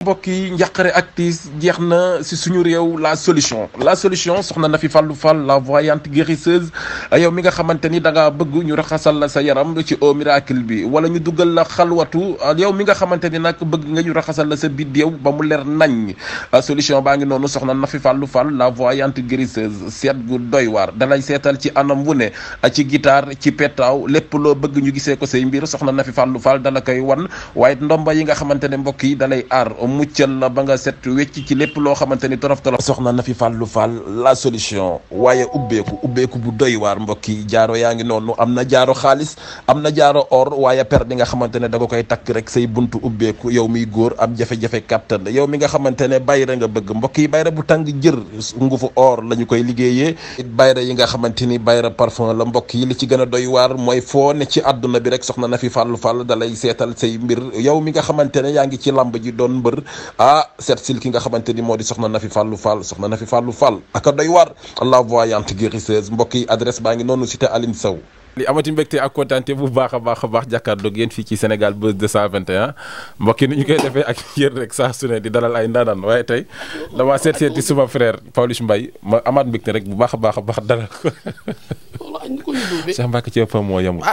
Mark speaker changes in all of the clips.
Speaker 1: mbokk yi njàqare ak tiis jeex na si suñu réew la solution soxna Nafi Fallou Fall la voyante guérisseuse yow mi nga xamante ni da ngaa bëgg ñu raxasal la sa yaram ci au miracle bi wala ñu dugal la xalwatu yow mi nga xamante ni nag bëgg nga ñu raxasal la sa biddéew ba mu leer nañ solution baa ngi noonu soxna Nafi Fallou Fall la voyante guérisseuse seet gu doy waar dalay seetal ci anam wu ne ci guitare ci petaaw lépp loo bëgg ñu gisee ko say mbir soxna Nafi Fallou Fall dala koy wan waaye ndomba yi nga xamante ne mbokk yi dalay aar muccal la ba nga set wecc ci lépp loo xamante ni torof torof soxna Nafi Fallou Fall la solution waaye ubbeeku bu doy waar mbokk yi jaaro yaa ngi noonu am na jaaro xaalis am na jaaro or waaye per di nga xamante ne da nga koy takk rek say buntu ubbeeku yow miy góor am jafe-jafe kàttan yow mi nga xamante ne bayra nga bëgg mbokk yi bayra bu tàng jër ngufu or la ñu koy liggéeyee bayra yi nga xamante ni bayra parfum la mbokk yi li ci gën a doy waar mooy foo ne ci àdduna bi rek soxna Nafi Fallou Fall dalay seetal say mbir yow mi nga xamante ne yaa ngi ci lamb ji doon mbër seet sil ki nga xamante ni moo di soxna Nafi Fallou Fall soxna Nafi Fallou Fall aka doy waar la voyante guérisseuse mbokk yi adresse baa ngi noonu cité Aline Sow li amati mbégte ak kontaante bu baax a baax jàkkaarloog yéen fii ci Sénégal Buzz 221 mbokk yi ni ñu koy defee ak yéen rek saa su ne di dalal ay ndaanaan waaye tey damaa seeti suma frère Pawlish Mbaye ma amaat mbégte rek bu baax a baax dalal ko Cheikh Mbacke ceeb fa moo yemul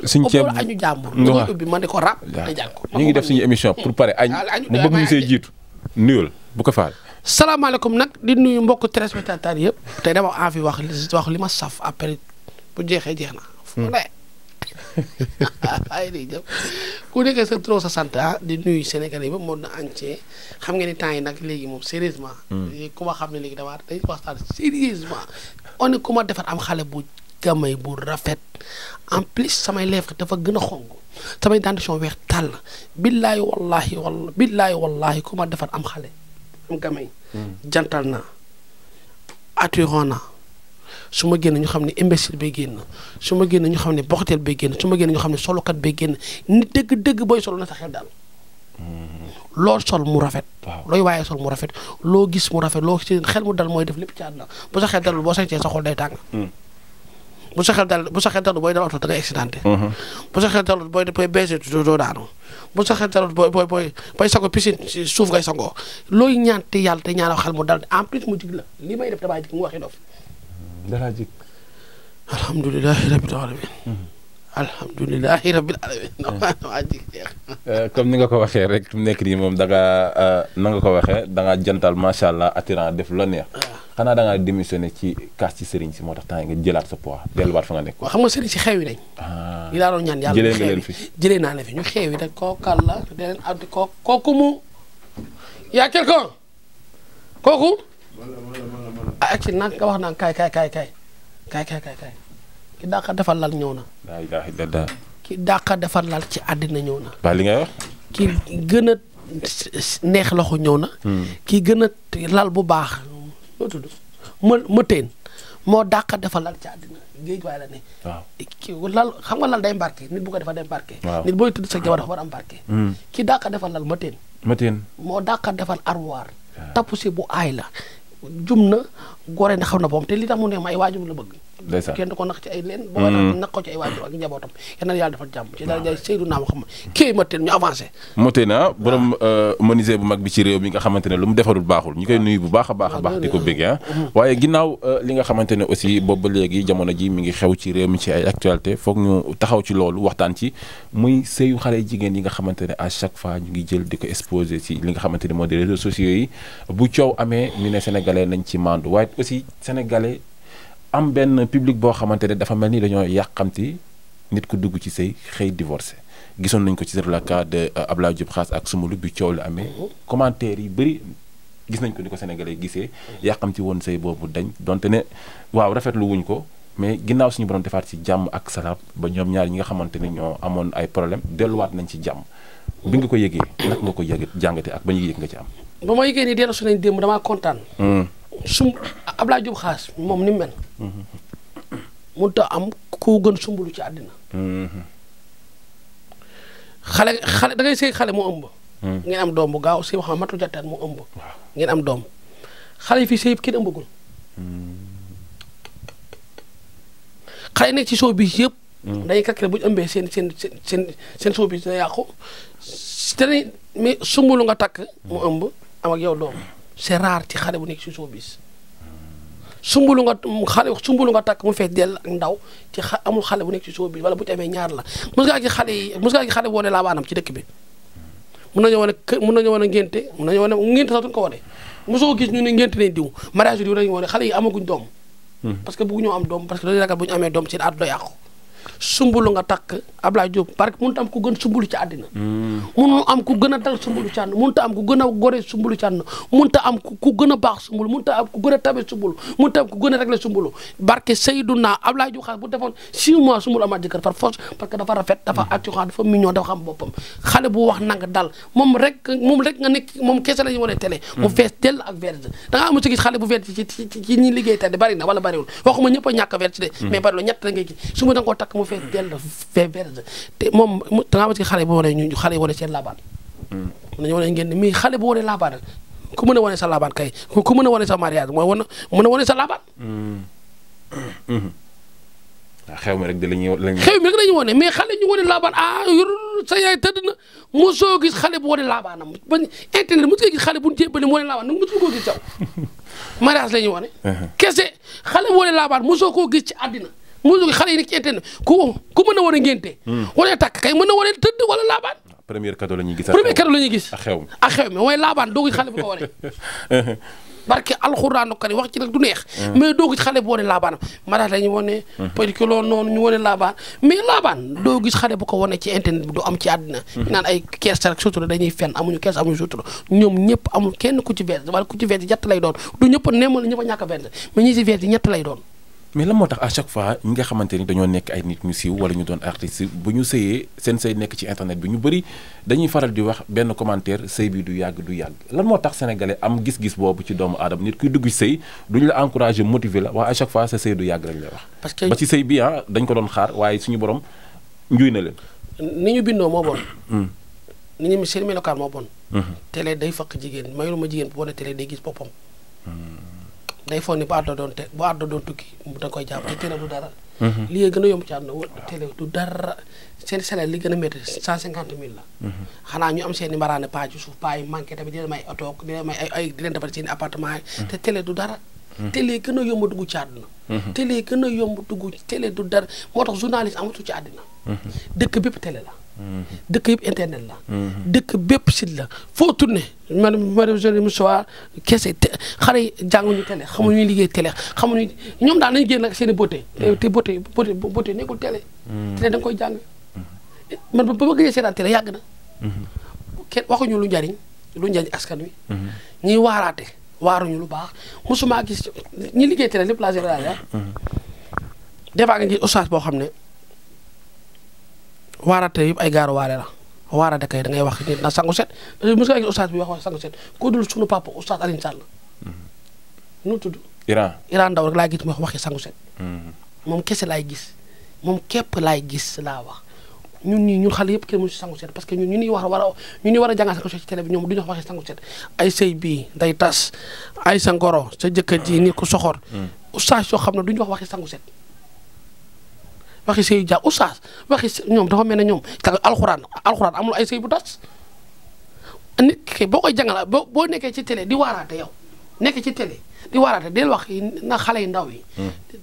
Speaker 1: suñ ceeb
Speaker 2: añu jàmbur ñu ubbi man di ko rap
Speaker 1: ñu ngi def suñu émission pour pare añ mu bëgg ñu see jiitu nuyul bu ko faal
Speaker 2: salaamaaleykum nag di nuyu mbokk téléspectateurs yëpp tey dama envie wax li ma saf après bu jeexee jeex na fu ne ay di jëm ku nekkee sa trop sa sant di nuyu Sénégalais ba monde entier xam nga ni temps yi nag léegi moom sérieusement ku ma xam ne léegi damaa dañuy waxtaan sérieusement on est ku ma defar am xale bu gamay bu rafet en plus samay lèvres dafa gën a xong samay dentition weex tàll billaahi wallahi ku ma defar am xale am gamay jantal na attirant na su ma génn ñu xam ne imbécile bay génn su ma génn ñu xam ne boxteel bay génn su ma génn ñu xam ne solokat bay génn ni dëgg booy sol na sa xel daal loo sol mu rafet looy waaye sol mu rafet loo gis mu rafet loo ci xel mu dal mooy def lépp ci àdduna bu sa xel dalul boo sañcee sa xol day tàng bu sa xel dalul booy dal oto da ngay accidenté bu sa xel dalul booy baissé doo daanu bu sa xel dalul booy sango piscine suuf ngay sangoo looy ñaan te yàlla te ñaanal xel mu dal en plus mu jig la li may def damaa jig mu waxi dof
Speaker 1: dara jik
Speaker 2: alhamdulilahi rabbil alamin
Speaker 1: comme ni nga ko waxee rek mu nekk nii moom da nga na nga ko waxee da nga jantal macha allah attirant def la neex xanaa da ngaa démissionné ci kaas ci sëriñ si moo tax temps yi nga jëlaat sa poids delluwaat fa nga nekk.
Speaker 2: waaw xam nga sëriñ si xew yi nañ li laa doon ñaan yàlla
Speaker 1: jëlee nga leen fi
Speaker 2: jëlee naa leen fi ñu xew yi rek kookal la da leen addi kooku mu y'a quelqu'un kooku ak ci nag nga wax naan kaay ki dàqa defal lal ñëw na ki dàqa defal lal ci àddina ñëw na
Speaker 1: ba li ngay wax
Speaker 2: ki gën a neex loxo ñëw na ki gën a lal bu baax loo tudd ma teen moo dàqa defal lal ci àddina géej waaye la ne ki lal xam nga lal day mbarke nit bu ko defal day mbarke nit booy tudd sa jabar dafa war am mbarke ki dàqa defal lal ma teen moo dàqa defal armoire tapusi bu aay la jum na gore na xam na boom te li tax mu ne ma ay waajur la bëgg kenn du ko nax ci ay leen boo nax ko ci ay waajur ak njabootam yal na yàlla defal jàmm ci dara jaay Seydina Muhammad kii ma teen ñu avancé
Speaker 1: moté na borom menuisier bu mag bi ci réew mi nga xamante ne lu mu defarul baaxul ñu koy nuyu bu baax a baax di ko bëgg waaye ginnaaw li nga xamante ne aussi boobu ba léegi jamono ji mi ngi xew ci réew mi ci ay actualité foog ñu taxaw ci loolu waxtaan ci muy sëyu xale jigéen yi nga xamante ne à chaque fois ñu ngi jël di ko exposé ci li nga xamante ne moo di réseaux sociaux yi bu coow amee ñu ne sénégalais nañ ci mandu waaye aussi sénégalais am benn public boo xamante ne dafa mel ni dañoo yàqamti nit ku dugg ci sëy xëy divorcé gisoon nañ ko ci le cas de Abdoulaye Diop Khass ak Soumboulou bi coow la amee commentaire yi bëri gis nañ ko ni ko sénégalais gisee yàqamti woon sëy boobu dañ donte ne waaw rafetlu wuñ ko mais ginnaaw suñu borom defaat ci jàmm ak salaam ba ñoom ñaar ñi nga xamante ne ñoo amoon ay problème delluwaat nañ ci jàmm bi nga ko yëgee nag nga ko yëgee jàngate ak ba ñu yëg nga ci am
Speaker 2: ba ma yëgee ni dellu su nañ démb damaa kontaan Abdoulaye Diop Khass moom ni mu mel mënut a am koo gën Soumboulou ci àddina xale da ngay sëy xale moo ëmb ngeen am doom bu gaaw si waxam matu jattaan moo ëmb ngeen am doom xale yi fii sëy kenn ëmbagul xale yi nekk ci show bi yëpp dañuy calculer bu ñu ëmbee seen show bi dina yàqu te mais sumbulu nga takk mu ëmb am ak yow doom c'est rare ci xale bu nekk ci showbiz sumbulu nga takk mu fees dell ak ndaw ci amul xale bu nekk ci showbiz wala bu ci amee ñaar la mos ngaa gis xale bu wane laabaanam ci dëkk bi mun nañu wane ngénte mun nañu wane ngénte sax duñ ko wane mosoo gis ñu ne ngénte nañ diw mariage diw dañu wane xale yi amaguñ doom parce que bëgguñoo am doom parce que dañuy ragal bu ñu amee doom seen àdduna yàqu sumbulu nga takk Ablaye Diop parce que mënut am ku gën sumbulu ci àddina mënut am ku gën a dal sumbulu ci àddina mënut am ku gën a gore sumbulu ci àddina mënut am ku gën a baax sumbulu mënut am ku gën a tabe sumbulu mënut am ku gën a réglé sumbulu barke Seydouna Ablaye Diop xaas bu defoon 6 mois sumbulu amaat jëkkër par force parce que dafa rafet dafa attirant dafa mignon dafa xam boppam xale bu wax nanga dal moom rek nga nekk moom kese la ñu wane télé mu fees dell ak verge da nga amu ci gis xale bu verge ci ñi liggéey télé bari na wala bariwul waxuma ñëpp a ñàkk verge de mais bari la ñett la ngay gis su ma da nga ko takk mu fees dell verge te moom da ngaa ci xale bu wane ñu xale yi wane seen laabaan nañu wane ngeen mais xale bu wane laabaan ku mën a wane sa laabaan kay ku mën a wane sa mariage mooy mën a wane sa laabaan
Speaker 1: xew mi rek de lañuy
Speaker 2: wane mais xale ñu wane laabaan sa yaay tëdd na mosoo gis xale bu wane laabaanam ba internet mos nga gis xale bu ñu jébbali mu wane laabaan nag mosoo koo gis saw mariage la ñuy wane kese xale bu wane laabaan mosoo koo gis ci àddina mosoo gis xale yi nekk ci internet ku mën a wane ngénte wane takk kay mën a wane tëdd wala laabaan
Speaker 1: premier cadeau la ñuy gis ak xew mi
Speaker 2: mooy laabaan doo gis xale bu ko wane barke alxuraanu kari wax ci nag du neex mais doo gis xale bu wane laabaan mariage la ñuy wane parce que loolu noonu ñu wane laabaan mais laabaan doo gis xale bu ko wane ci internet bi du am ci àddina ñu naan ay kees rek sutura dañuy fenn amuñu kees amuñu sutura ñoom ñëpp amul kenn ku ci verse wala ku ci verse ñett lay doon du ñëpp neemal ñëpp a ñàkk a verse mais ñi ci verse ñett lay doon
Speaker 1: mais lan moo tax à chaque fois ñi nga xamante ni dañoo nekk ay nit ñu siiw wala ñu doon artiste bu ñu sëyee seen sëy nekk ci internet bi ñu bëri dañuy faral di wax benn commentaire sëy bi du yàgg lan moo tax sénégalais am gis-gis boobu ci doomu aadama nit kuy dugg ci sëy duñu la encourager motiver la wax à chaque fois sa sëy du yàgg lañ lay wax parce que ba ci sëy bi dañ ko doon xaar waaye suñu borom njuy na leen
Speaker 2: ni ñu bindoo moo bon ni ñu seen melokaan moo bon télé day fakk jigéen mayul ma jigéen bu wane télé day gis boppam day foog ni bu àddoo doon tukki da koy jàpp te télé du dara li gën a yomb ci àdduna télé du dara seen salaire li gën a métti 150 000 la xanaa ñu am seen i maraane paa ci suuf paa yi manqué tamit di leen may oto di leen may ay di leen defal seen i appartement yi te télé du dara télé gën a yomb dugg ci àdduna télé gën a yomb dugg télé du dara moo tax journaliste amatu ci àddina dëkk bépp télé la dëkk yëpp internet la dëkk bépp site la foo tourné madame Jolie Moussa kese xale yi jànguñu télé xamuñu ñuy liggéey télé xamuñu ñoom daal nañu génn ak seen i beauté te beauté nekkul télé télé da nga koy jàng man ba ma gëjee seetaan télé yàgg na kenn waxuñu lu njariñ askan wi ñuy waaraate waaruñu lu baax mosuma gis ñi liggéey télé lépp la général des fois nga gis oustaz boo xam ne waarate yëpp ay gaaru waare la waarate kay da ngay wax nit na sangu set mos nga gis oustaz bi wax sangu set ko dul sunu papa oustaz Alioune Sall nu tudd Iran Ndaw rek laa gis mu waxi sangu set moom kese laay gis moom képp laay gis laa wax ñun xale yëpp kenn mu si sangu set parce que ñu ñuy war a jàngal sangu set ci télé bi ñoom du ñu wax waxi sangu set ay sëy bii day tas ay sa ngoro sa jëkkër ji nit ku soxor oustaz yoo xam ne du ñu wax waxi sangu set waxi sëy ja oustaz waxi ñoom dafa mel ne ñoom alxuraan amul ay sëy bu tas nit ki boo koy jàngal boo nekkee ci télé di waaraate yow nekk ci télé di waaraate del wax na xale yu ndaw yi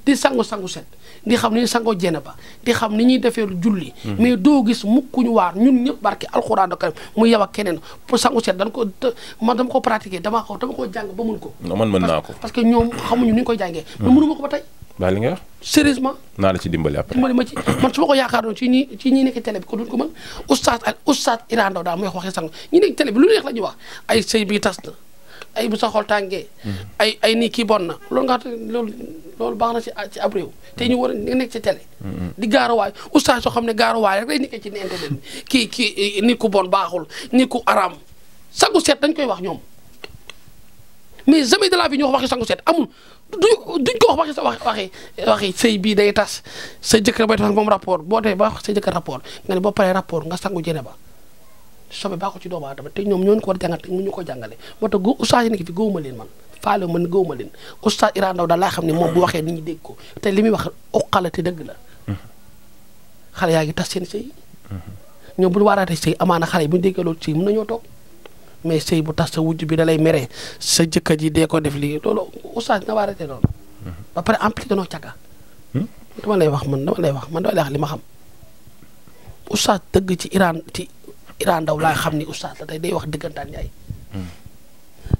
Speaker 2: di sangu set di xam ni ñuy sangoo jene ba di xam ni ñuy defee julli mais doo gis mukkuñu waar ñun ñëpp barke alxuraan da mu yow ak keneen pour sangu set dama ko pratiquer dama ko jàng ba mun ko
Speaker 1: man mën naa ko
Speaker 2: parce que ñoom xamuñu ni ñu koy jàngee man mënuma ko ba tey
Speaker 1: baa li nga wax
Speaker 2: sérieusement
Speaker 1: naa la ci dimbali après
Speaker 2: dimbali ma ci man su ma ko yaakaaroon ci ñi nekk télé bi ko duñ ko mën oustaz Iran Ndaw daal muy wax waxi sang ñi nekk télé bi lu neex la ñuy wax ay sëy bi tas na ay bu sa xol tàngee ay nii kii bon na loolu nga xam loolu baax na ci ab réew te ñu war a nekk ci télé di gaaruwaay oustaz soo xam ne gaaruwaay rek lay nekkee ci internet bi kii nit ku bon baaxul nit ku araam sangu set dañ koy wax ñoom mais jamais de la vie ñu wax waxi sangu set amul duñ ko wax waxi sëy bii day tas sa jëkkër bay tas moom rapport boo tee ba wax sa jëkkër rapport nga ne boo paree rapport nga sangu jëne ba sobe baa ko ci doomu aadama te ñoom ñoo ko war a jàngal te ñu ko jàngale moo tax oustaz yi nekk fi gëwuma leen man faale man gëwuma leen oustaz Iran Ndaw daal laa xam ne moom bu waxee nit ñi dégg ko te li muy wax uqale te dëgg la xale yaa ngi tas seen sëy ñoom bu ñu waaraatee sëy amaana xale yi bu ñu déggee loolu sëy mën nañoo toog mais sëy bu tas sa wujj bi da lay mere sa jëkkër ji dee ko def lii loolu oustaz na arrêté loolu. ba pare impliqué noo càgga. dama lay wax man dama lay wax li ma xam oustaz dëgg ci Iran Ndaw laa xam ni oustaz la tey day wax dëggantaan Njaay.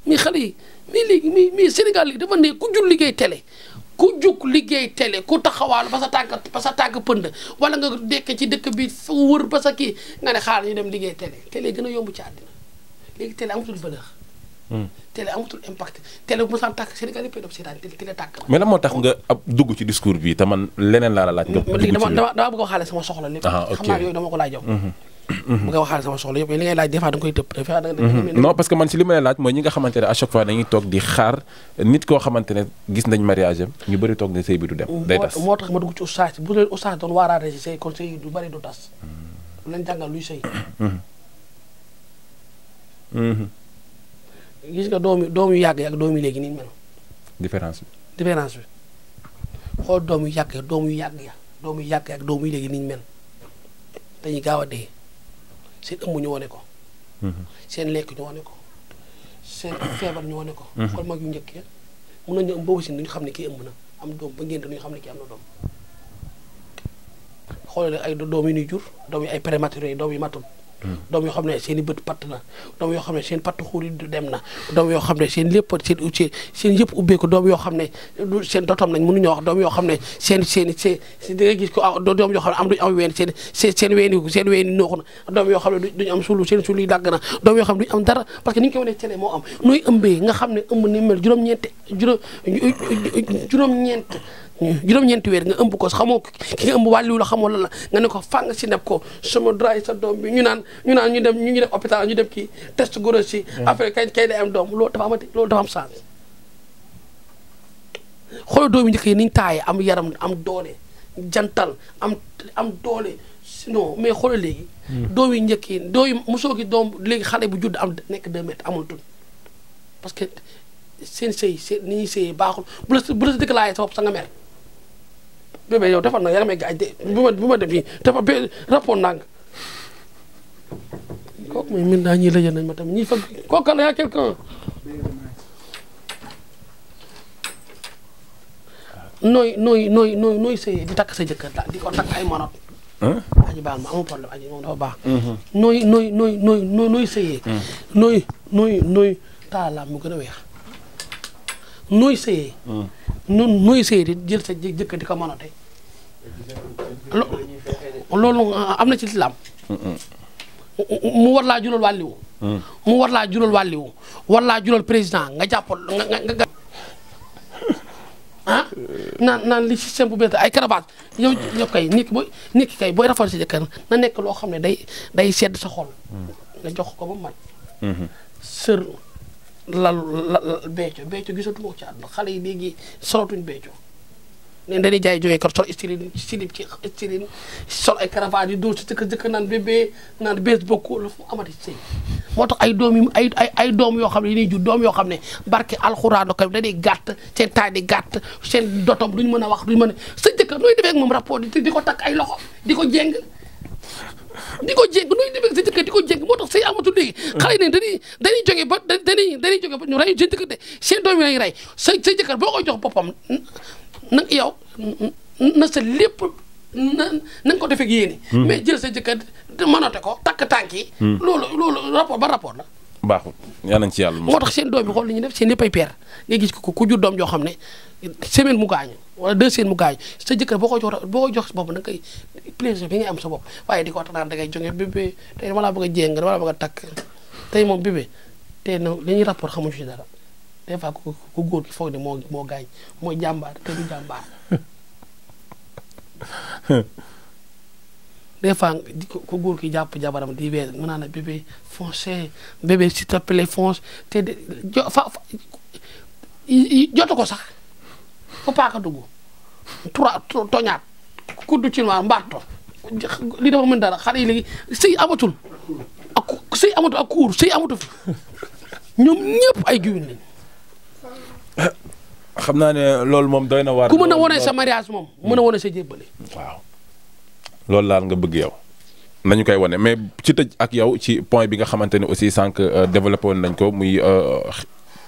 Speaker 2: mais xale yi mais léegi mais Sénégal léegi dafa ne ku jul liggéey télé ku jug liggéey télé ku taxawaal ba sa tànk pënd wala nga dekk ci dëkk bi wër ba sa kii nga ne xaar ñu dem liggéey télé gën a yomb ci àddina léegi télé amatul valeur. télé amatul impact télé bu mosaan tàkk Sénégal yëpp doon seetaan télé tàkk.
Speaker 1: mais lan moo tax nga dugg ci discours bi te man leneen laa la laaj. nga dugg ci
Speaker 2: dama bëgg a waxaale sama soxla lépp.
Speaker 1: ok
Speaker 2: xam naa yooyu dama ko laaj yow. bëgg a waxaale sama soxla yëpp li ngay laaj des fois da nga koy tëb.
Speaker 1: non parce que man si li ma lay laaj mooy ñi nga xamante ne à chaque fois dañuy toog di xaar nit koo xamante ne gis nañ mariage am ñu bëri toog ne sëy bi du dem. day tas
Speaker 2: moo tax ma dugg ci oustaz bu leen oustaz doon waaraate ci sëy kon sëy du bëri du tas. bu leen jàngal luy sëy. gis nga doom yu yàgg ak doom yu léegi ni mel.
Speaker 1: différence bi.
Speaker 2: xool doom yu yàgg doom yu yàgg ak doom yu léegi ni mel dañuy gaaw a dee seen ëmb ñu wane ko. seen lekk ñu wane ko seen feebar ñu wane ko. kon mag yu njëkk ya mun nañu ëmb boobu si duñu xam ne kii ëmb na am doom ba ngénte duñu xam ne kii am na doom xoolal ay doom yu ñuy jur doom yi ay prématuré doom yu matul. doom yoo xam ne seen i bët patt na doom yoo xam ne seen patt xuur yi dem na doom yoo xam ne seen lépp seen yëpp ubbeeku doom yoo xam ne seen dotom nañ mënuñoo wax doom yoo xam ne seen da nga gis ko doom yoo xam ne am duñu am ween seen weeni nooxu na doom yoo xam ne duñu am sulu seen sulu yi dàgg na doom yoo xam ne duñu am dara parce que ni ñu koy wane télé moo am nooy ëmbee nga xam ne ëmb ni mel juróom-ñeenti weer nga ëmb ko xamoo ki nga ëmb wàlliwu la xamoo la nga ne ko fàng si neb ko sama dray sa doom bi ñu dem hôpital ñu dem kii test grossesse après kay day am doom loolu dafa am chance xoolal doom yi njëkk yi niñ taaye am yaram am doole jantal am doole sinon mais xoolal léegi doom yi njëkk yi mosoo gi doom léegi xale bu judd am nekk 2 mètres amul tun parce que seen ni ñuy sëyee baaxul bu la sa dëkk laayee sa bopp sa nga mer bébé yow defal na yaa ngi may gaaj de bu ma def fii dafa rapport nang kooku mooy min daa ñii la jël nañ ma tamit ñii fag kooku la yaa quelqu'un nooy sëyee di takk sa jëkkër di ko takk ay monot aji baal ma amul problème aji moom dafa baax nooy sëyee nooy taalaam mu gën a weex nooy sëyee nooy sëyee di jël sa jëkkër di ko monote loolu am na ci lislaam mu war laa jural wàlliwu war laa jural président nga jàppal nga naan li système bu bees ay karabaat yow kay nit ki kay booy rafetlu si jëkkër na nekk loo xam ne day sedd sa xol nga jox ko ba mu mat sër lal becco gisatuma ko ci àdduna xale yi léegi solatuñ becco ne dañuy jaay jógee kër sol stilin sol ay cravate yi dóor si jëkk naan bébé naan bés bokku la fu amati sëy moo tax ay doom yi ay doom yoo xam ne yi ñuy jur doom yoo xam ne barke alxuraanu karim dañuy gàtt seen taay di gàtt seen dotom duñ mën a wax duñ mën a sa jëkkër nooy defee ak moom rapport di ko takk ay loxo di ko jéng nooy defee sa jëkkër di ko jéng moo tax sëy amatul léegi xale yi ne dañuy jógee ba ñu rey seen jëkkër de seen doom yi lañuy rey sa jëkkër boo koy jox boppam na yow na sa lépp na nga ko defee ak yéene mais jël sa jëkkër mënote ko takk tànk yi loolu rapport la
Speaker 1: baaxul yaa nañ ci yàlla
Speaker 2: moo tax seen doom yi xool li ñuy def seen lépp ay peer nga gis ko ku jur doom joo xam ne semaine mu gaañu wala 2 semaines mu gaañu sa jëkkër boo koy jox sa bopp da nga koy plaisir bi ngay am sa bopp waaye di ko wax naan da ngay jógee bébé tey dama laa bëgg a jéng dama laa bëgg a takk tey moom bébé tey na li ñuy rapport xamuñu ci dara des fois ku góor gi foog ne moo gaañ mooy jàmbaar te du jàmbaar des fois ku góor ki jàpp jabaram di weer mu naan bébé foncé bébé s'il te plaît fonce te jotu ko sax fa paaka dugg toñaat kuddu ci noir mbaatto li dafa mën dara xale yi léegi sëy amatul ak kuur sëy amatul fi ñoom ñëpp ay giwin lañ
Speaker 1: xam naa ne loolu moom doy na waar.
Speaker 2: ku mën a wane sa mariage moom mën a wane sa jébbale.
Speaker 1: waaw loolu laal nga bëgg yow. nañu koy wane mais ci tëj ak yow ci point bi nga xamante ne aussi sànq développé woon nañ ko muy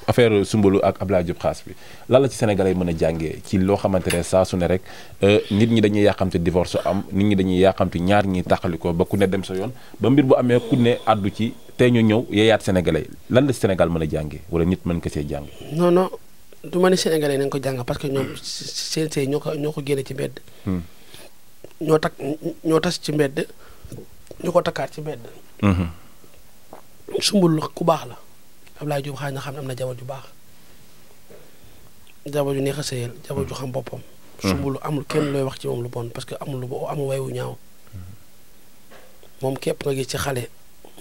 Speaker 1: affaire Soumboulou ak Abdoulaye Diop Khass bi lan la ci Sénégalais mën a jàngee ci loo xamante ne saa su ne rek nit ñi dañuy yàqamte divorce am nit ñi dañuy yàqamte ñaar ñi tàqali ko ba ku ne dem sa yoon ba mbir bu amee ku ne àddu ci tey ñu ñëw yeeyaat Sénégalais lan la Sénégal mën a jàngee wala nit mën ko see jàng.
Speaker 2: non du ma ne Sénégalais nañ ko jàng parce que ñoom seen sëy ñoo ko génne ci mbedd. ñoo tas ci mbedd ñu ko takkaat ci mbedd. Soumboulou ku baax la. Abdoulaye Diop Khass na xam ne am na jabar ju baax jabar ju neex a sëyal jabar ju xam boppam. Soumboulou amul kenn looy wax ci moom lu bon parce que amul wayu ñaaw moom képp nga gis ci xale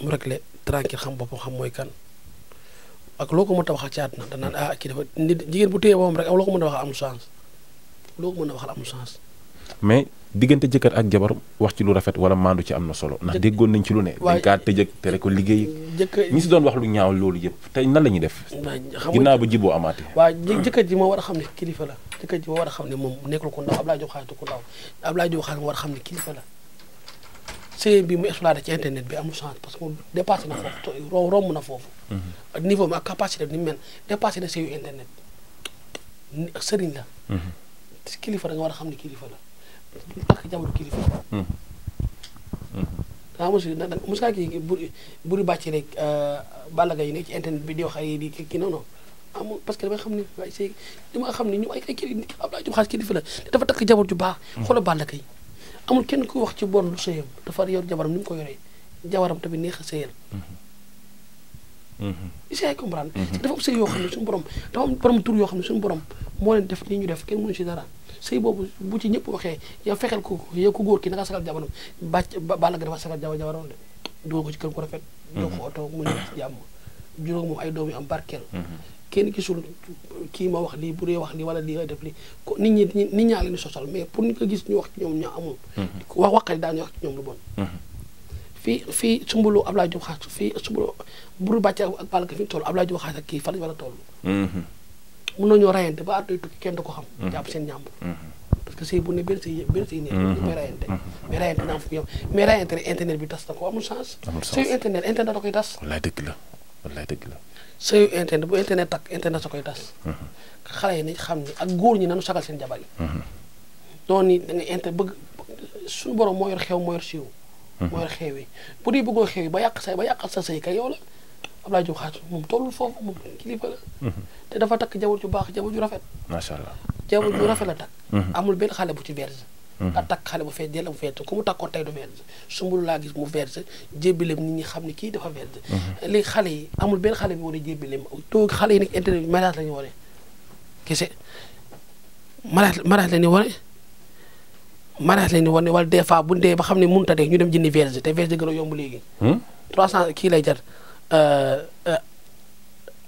Speaker 2: mu réglé tranquille xam boppam xam mooy kan ak loo ko mën a wax ci àdduna danaan kii dafa nit jigéen bu téye boppam rek loo ko mën a wax amul chance loo ko mën a waxal amul chance.
Speaker 1: mais diggante jëkkër ak jabar wax ci lu rafet wala maandu ci am na solo ndax déggoon nañ ci lu ne. dañ kaa tëj ak tere ko liggéey. ñi si doon wax lu ñaaw loolu yëpp tey nan la ñuy def. ginnaaw ba jiboo amaate.
Speaker 2: waaw jëkkër ji moo war a xam ne kilifa la jëkkër ji moo war a xam ne moom nekkul ku ndaw Abdoulaye Diop Khass ku ndaw Abdoulaye Diop Khass moo war a xam ne kilifa la sëy bi mu exploité ci internet bi amul chance parce que mu dépassé na foofu romb na foofu. ak niveau bi ak capacité bi ni mu mel dépassé na sëyu internet sëriñ la. kilifa da nga war a xam ne kilifa la. takk jamono kilifa. mos ngaa kii buri bàcc rek Balla Gaye yi nekk ci internet bi di wax ay di kii non amul parce que damay xam ni waaye c'est dama xam ni ñu ay kii Abdoulaye Diop Khass kilifa la te dafa takk jabar ju baax. xoolal Balla Gaye amul kenn kuy wax ci bon lu sëyam dafa yor jabaram ni mu ko yoree jabaram tamit neex a sëyal. essayer comprendre. dafa am sëy yoo xam ne suñu borom dafa am borom tur yoo xam ne suñu borom moo leen def li ñu def kenn mënu ci dara. sëy boobu bu ci ñëpp waxee yow fexeel ko yow ku góor ki naka sagal jabaram Balla Gaye dafa sagal jabaram de dugal ko ci kër ko rafet doo ko oto mu nekk ci jàmm juróom moom ay doom yu am barkeel kenn gisul kii ma wax lii bu dee wax lii wala lii def lii ko nit ñaa leen di sosal mais pour nit ko gis ñu wax ci ñoom ñaa amul waxkat yi daañu wax ci ñoom lu bon fii Soumboulou Abdoulaye Diop Khass fii Soumboulou buru bàcce ak Balla Gaye fi ñu toll Abdoulaye Diop Khass ak kii fan wala toll mën nañoo rayante ba àdduna tukki kenn du ko xam. jàpp seen ñàmbur. parce que sëy bu ne benn sëy ne ñu koy rayante. mais rayante naa fu yem mais rayante rek internet bi tas na ko amul chance. sëyu internet da koy tas.
Speaker 1: wallaay dëgg la.
Speaker 2: sëyu internet bu internet takk internet sa koy tas. xale yi nañ xam ni ak góor ñi nanu sagal seen jabar yi. noonu ni da nga internet bëgg suñu borom moo yor xew moo yor siiw. moo yor xew yi bu dee bëggoo xew yi ba yàqal sa sëy kay yow la. Abdoulaye Diop Khass moom tollul foofu moom kilifa la. te dafa takk jabar ju baax jabar ju rafet.
Speaker 1: macha allah
Speaker 2: jabar ju rafet la takk. amul benn xale bu ci verge. a takk xale bu fees dell bu verge ku mu takkoon tey du verge Soumboulou laa gis mu verge jébbileem nit ñi xam ne kii dafa verge. léegi xale yi amul benn xale bi war a jébbileem to xale yi nekk internet bi mariage la ñu wane kese mariage la ñu wane wala des fois bu dee ba xam ne mënut a dee ñu dem jëndi verge te verge gën a yomb léegi. 300 kii lay jar.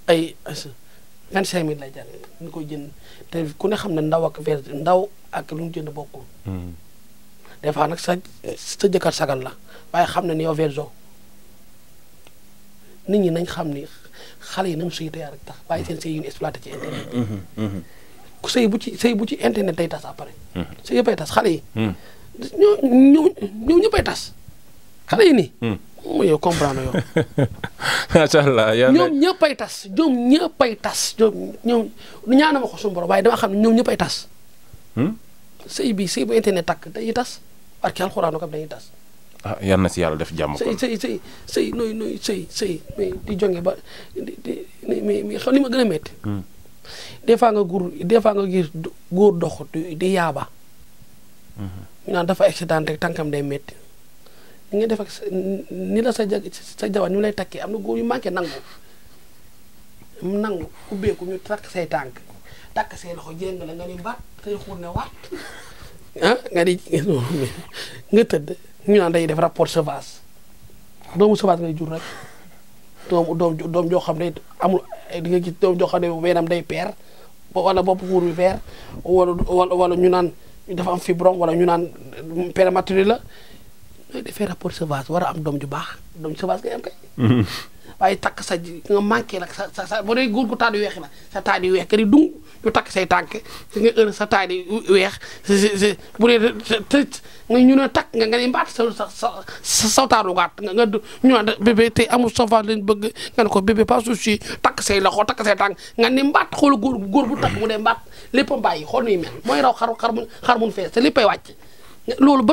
Speaker 2: ay 25 000 lay jar ñu koy jënd te ku ne xam ne ndaw ak verge ndaw ak lu ñu jënd bokkul. des fois nag sa jëkkër sagal la waaye xam ne ni yow verge nit ñi nañ xam ni xale yi nañ suy te rek tax waaye seen sëy yu ñu exploité ci internet. ku sëy bu ci internet day tas après. sëy yëppay tas xale yi. ñoo ñëppay tas xale yi nii. mu yow comprendre yow.
Speaker 1: macha allah
Speaker 2: ñoom ñëppay tas ñoom ñaana ma ko suñu borom waaye dama xam ne ñoom ñëppay tas. sëy bu internet takk dañuy tas parce que alxuraan ko dañuy tas.
Speaker 1: yal na si yàlla def jàmm kon
Speaker 2: sëy nooy sëy mais di jonge ba mais xam li ma gën a métti. des fois nga gis góor dox di yaaba. ñu naan dafa accident rek tànkam day métti. ni nga def ak ni la sa jabar ñu lay takkee am na góor yu manqué nangu ubbeeku ñu takk say tànk takk say loxo jéng la nga ni baat say xuur ne waat nga di nga tëdd ñu naan day def rapport sauvage doomu sauvage ngay jur rek doom joo xam ne amul di nga gis doom joo xam ne weenam day peer wala bopp xuur bi peer wala ñu naan dafa am fibrome wala ñu naan prématuré la defee rapport sauvage war a am doom ju baax doom ju sauvage ngay am kay waaye takk sa nga manqué nag sa bu dee góor gu taat yu weex la sa taat yu weex ka di dung ñu takk say tànk nga heure sa taat yi weex bu dee nga ñu ne takk nga ne mbaat sa taatu gaat nga ñu naan bébé tey amul sauvage lañ bëgg nga ne ko bébé pas souci takk say loxo takk say tànk nga ne mbaat xoolu góor bu takk mu dee mbaat lépp a bàyyi xool nuy mel mooy raw xar mun fees te léppay wàcc loolu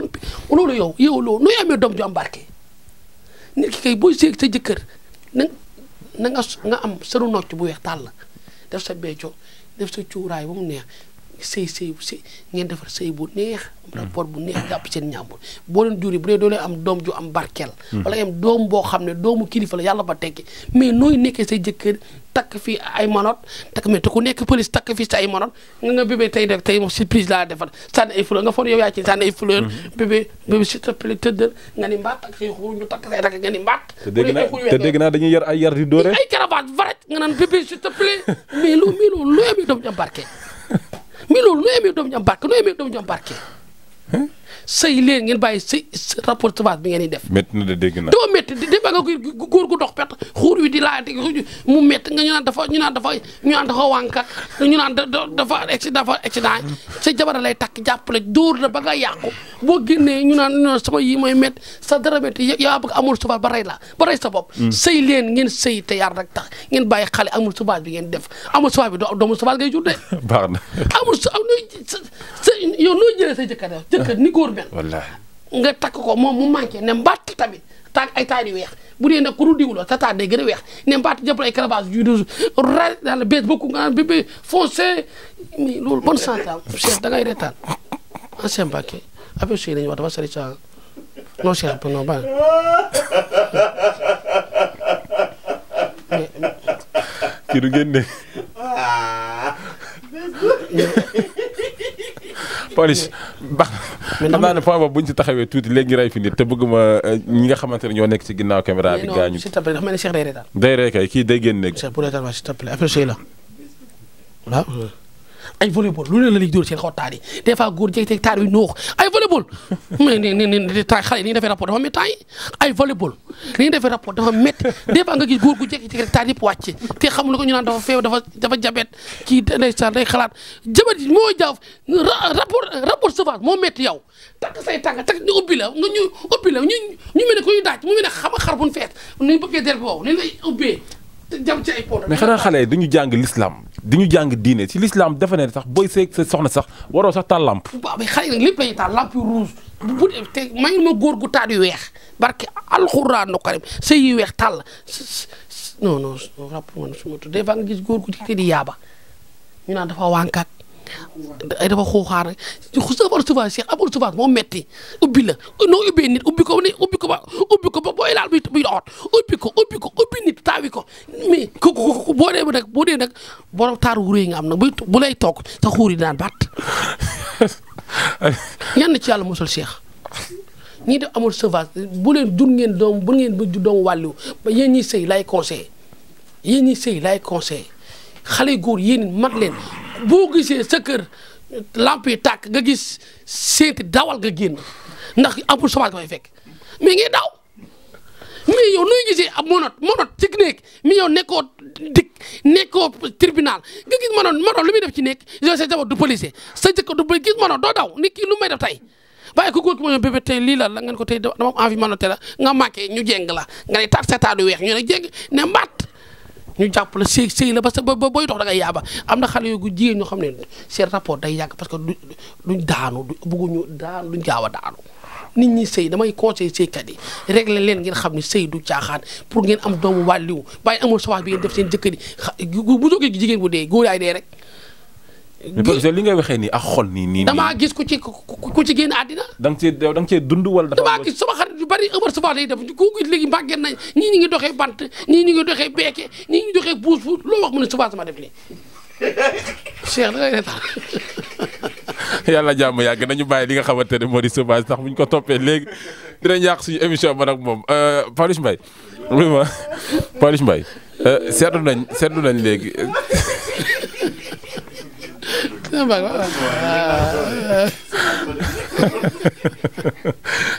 Speaker 2: loolu yow loolu nuy amee doom ju am barke nit ki kay booy seeg sa jëkkër na nga am sëru nocc bu weex tàll def sa becco def sa cuuraay ba mu neex sëy ngeen defar sëy bu neex rapport bu neex jàpp seen ñàmbur boo leen juri bu dee doo leen am doom ju am barkeel wala am doom boo xam ne doomu kilifa la yàlla ba tekki mais nooy nekkee say jëkkër takk fii ay manot takk mais te ku nekk police takk fii sa ay manot nga bébé tey moom surprise laa defal sànni ay fleur nga foog yow yaa ci sànni ay fleur bébé s'il te plaît tëddal nga ni mbaat ak say xuur ñu takk say takk nga ni mbaat
Speaker 1: te dégg naa dañuy yar ay yar di dóore
Speaker 2: ay caravage varet nga naan bébé s'il te plaît mais loolu lu amee doom ju am barke mais loolu nooy amee doom ñu am barke nooy amee doom ñu am barke sëy leen ngeen bàyyi sëy rapport sauvage bi ngeen di def.
Speaker 1: métti na de dégg naa.
Speaker 2: doo métti di ba nga góor gu dox pet xuur wi di laajte mu métti nga ñu naan dafa wànkat ñu naan dafa accident sa jabar lay takk jàppale dóor la ba nga yàqu boo génnee ñu naan sama yi mooy métti sa dara métti yaa bëgg amul sauvage ba rey sa bopp. sëy leen ngeen sëy te yar rek tax ngeen bàyyi xale amul sauvage bi ngeen def amul sauvage bi doomu sauvage ngay jur de.
Speaker 1: baax na
Speaker 2: amul yow noo jëlee sa jëkkër ni góor mel.
Speaker 1: wallaahi
Speaker 2: nga takk ko moom mu manqué ne mbatt tamit taag ay taat yu weex bu dee nag ku dul diwloo sa taat day gën a weex ne mbatt jëppal ay cravage yu douze ra daal bees beaucoup nga naan bébé foncé mais loolu bonne santé am chef da ngay retaan ancien Mbacké affaire sëy lañu wax dafa sari sa non chef non ba
Speaker 1: kii du génne police baax xam naa ne point boobu bu ñu si taxawee tuuti léegi ray fi nit te bëgguma ñi nga xamante ne ñoo nekk ci ginnaaw caméra bi gaañu
Speaker 2: s'il te plaît dafa mel ni Cheikh day reetaan
Speaker 1: day ree kay kii day génn léegi
Speaker 2: Cheikh pour reetaan waa s'il te plaît affaire sëy la waaw ay volleyball lu ne la liy dóor seen xaw taat yi des fois góor jékki-jékki taat yi noox ay volleyball mais ni ta xale ni ñuy defee rapport dafa métti ay volleyball ni ñuy defee rapport dafa métti des fois nga gis góor gu jékki-jékki rek taat yëpp wàcc te xamul ko ñu naan dafa feew dafa jabet kii ndeysaan day xalaat jabat yi moo jaaw rapport sauvage moo métti yow takk say tànk takk ñu ubbi la nga ñu ubbi la ñu mel ne ko ñu daaj mu mel ne xam xar buñ feet ñu bëggee del bi wow ni lay ubbee jam ci ay pont
Speaker 1: mais xanaa xale yi dañu jàng l'islam dañu jàng diine ci l'islam dafa ne sax booy seeg sa soxna sax waroo sax taal lampe.
Speaker 2: waaw mais xale yi nag lépp la ñuy taal lampe yu rouge bu te mayul ma góor gu taat yu weex barke alxuraanu karim sëy yu weex tàll non rapport man su ma tudd des fois nga gis góor gu ci di yaaba ñu naan dafa wànkaat ay dafa xuuxaar sabar sauvage Cheikh amul sauvage moo metti ubbi la noo ubbee nit ubbi ko ba booy laal buy doxoot ubbi nit taawi ko mais boo dee nag borom taaru wuréy nga am nag bu lay toog sa xuur yi daan baat ñan ci yàlla mosul Cheikh ñii def amul sauvage bu leen jur ngeen doom bu ngeen ba jur doomu wàllu ba yéen ñi sëy lay conseillé xale góor yéen mat leen boo gisee sa kër lamp yi tàkk nga gis seeti dawal nga génn ndax amul sauvage nga fay fekk mais ngay daw mais yow nooy gisee ab monot ci néeg mais yow nekkoo tribunal nga gis monot lu muy def ci néeg yow sa jabar du policier sa jëkkër du policier gis monot doo daw nit ki lu may def tey bàyyi ko góor ki ma ñëw bébé tey lii la ngeen ko tey dama am envie monoté la nga manqué ñu jéng la nga ne taat sa taatu weex ñu ne jéng ne mbaat ñu jàpp la sëy la parce que booy dox da ngay yaaba am na xale yu jigéen ñoo xam ne seen rapport day yàgg parce que duñ daanu bëgguñu daanu duñ gaaw a daanu nit ñi sëy damay conseil sëykat yi régler leen ngeen xam ne sëy du caaxaan pour ngeen am doomu wàlliwu bàyyi amul sauvage bi ngeen def seen jëkkër yi bu jógee jigéen bu dee góor yaay dee rek.
Speaker 1: li ngay waxee nii ak xol nii.
Speaker 2: damaa gis ku ci génn àddina.
Speaker 1: da nga cee dund wala dafa.
Speaker 2: damaa gis sama xarit yu bari ëmar sauvage lay def ku gis léegi màggee nañ ñii ñu ngi doxee bant ñii ñu ngi doxee beeke ñii ñu ngi doxee puus loo wax mu ne sauvage sama def lii Cheikh da ngay retaan
Speaker 1: yàlla jàmm yàgg nañu bàyyi li nga xamante ne moo di sauvage ndax buñ ko toppee léegi dinañ yàq suñu émission man ak moom Pawlish Mbaye vraiment Pawlish Mbaye seetlu nañ léegi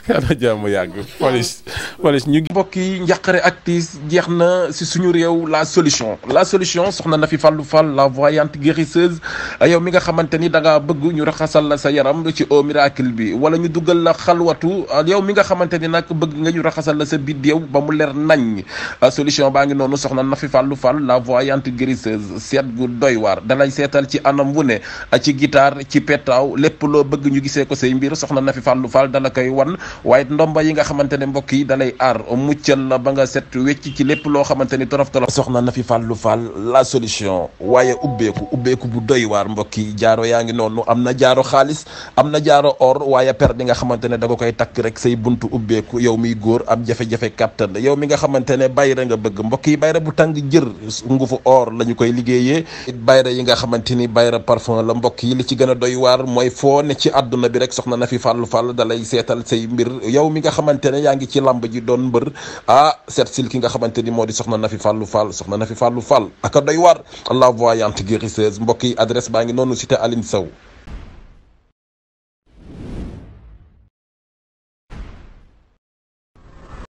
Speaker 1: yàlla jàmm yàgg police ñu mbokk yi njàqare ak tiis jeex na si suñu réew la solution soxna Nafi Fallou Fall la voyante guérisseuse yow mi nga xamante ni da ngaa bëgg ñu raxasal la sa yaram ci eau miracle bi wala ñu dugal la xalwatu yow mi nga xamante ni nag bëgg nga ñu raxasal la sa biddéew ba mu leer nañ solution baa ngi noonu soxna Nafi Fallou Fall la voyante guérisseuse seet gu doy waar dalay seetal ci anam wu ne ci guitare ci petaaw lépp loo bëgg ñu gisee ko say mbir soxna Nafi Fallou Fall dala koy wan waaye ndomba yi nga xamante ne mbokk yi dalay aar muccal la ba nga set wecc ci lépp loo xamante ni torof soxna Nafi Fallou Fall la solution waaye ubbeeku bu doy waar mbokk yi jaaro yaa ngi noonu am na jaaro xaalis am na jaaro or waaye per di nga xamante ne da nga koy takk rek say buntu ubbeeku yow miy góor am jafe-jafe kàttan yow mi nga xamante ne bayra nga bëgg mbokk yi bayra bu tàng jër ngufu or la ñu koy liggéeyee bayra yi nga xamante ni bayra parfum la mbokk yi li ci gën a doy waar mooy foo ne ci àdduna bi rek soxna Nafi Fallou Fall dalay seetal say mbir yow mi nga xamante ne yaa ngi ci lamb ji doon mbër seet sil ki nga xamante ni moo di soxna Nafi Fallou Fall soxna Nafi Fallou Fall aka doy waar la voyante guérisseuse mbokk yi adresse baa ngi noonu cité Aline Sow